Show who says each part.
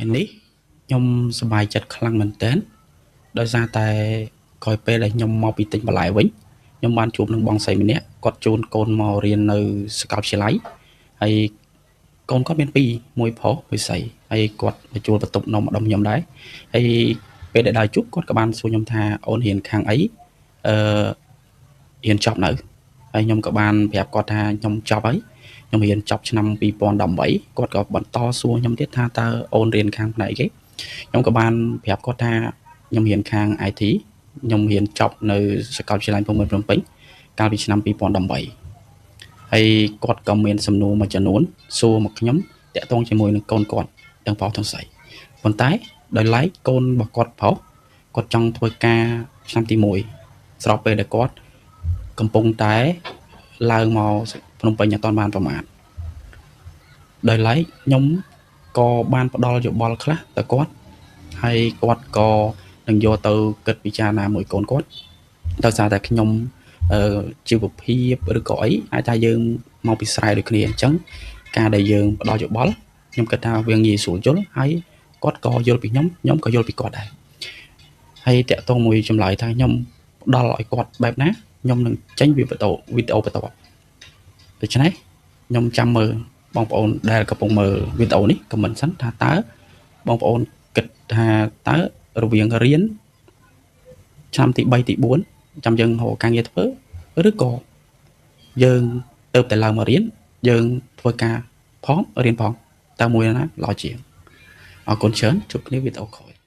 Speaker 1: ថ្ងៃនេះខ្ញុំសប្បាយចិត្តខ្លាំងមែនទែនដោយសារតែក្រោយពេលដែលខ្ញុំមកពីទិញបន្លែវិញខ្ញុំបានជួបនឹងបងស្រីម្នាក់គាត់ជូនកូនមករៀននៅសាកលវិទ្យាល័យហើយកូនគាត់មានពីរមួយប្រុសមួយស្រីហើយគាត់មកជួលបន្ទប់នំម្ដុំខ្ញុំដែរហើយពេលដែលដើរជួបគាត់ក៏បានសួរខ្ញុំថាអូនរៀនខាងអីអឺរៀនចប់នៅហើយខ្ញុំក៏បានប្រាប់គាត់ថាខ្ញុំចប់ហើយខ្ញុំរៀនចប់ឆ្នាំ2018គាត់ក៏បន្តសួរខ្ញុំទៀតថាតើអូនរៀនខាងផ្នែកគេខ្ញុំក៏បានប្រាប់គាត់ថាខ្ញុំរៀនខាង IT ខ្ញុំរៀនចប់នៅសាកលវិទ្យាល័យភូមិន្ទភ្នំពេញកាលពីឆ្នាំ2018ហើយគាត់ក៏មានសំណួរមួយចំនួនសួរមកខ្ញុំតាក់ទងជាមួយនឹងកូនគាត់ទាំងប្រុសទាំងស្រីប៉ុន្តែដោយឡែកកូនរបស់គាត់ប្រុសគាត់ចង់ធ្វើការឆ្នាំទី1ស្របពេលដែលគាត់កំពុងតែឡើងមកភ្នំពេញអត់ទាន់បានប្រមាណដោយឡែកខ្ញុំក៏បានផ្ដល់យោបល់ខ្លះទៅគាត់ហើយគាត់ក៏នឹងយកទៅគិតពិចារណាមួយកូនគាត់ដោយសារតែខ្ញុំជីវភាពឬក៏អីអាចថាយើងមកពីស្រែដូចគ្នាអញ្ចឹងការដែលយើងផ្ដល់យោបល់ខ្ញុំគិតថាវាងាយស្រួលយល់ហើយគាត់ក៏យល់ពីខ្ញុំខ្ញុំក៏យល់ពីគាត់ដែរហើយតាក់ទងមួយចម្លើយថាខ្ញុំផ្ដល់ឲ្យគាត់បែបណាខ្ញុំនឹងចេញវីដេអូបន្ទាប់ដូច្នេះខ្ញុំចាំមើលបងប្អូនដែលកំពុងមើលវីដេអូនេះខមមិនសិនថាតើបងប្អូនគិតថាតើរវាងរៀនឆ្នាំទី3ទី4ចាំយើងរកការងារធ្វើឬក៏យើងទៅតែឡើងមករៀនយើងធ្វើការផងរៀនផងតើមួយណាល្អជាងអរគុណច្រើនជួបគ្នាវីដេអូក្រោយ។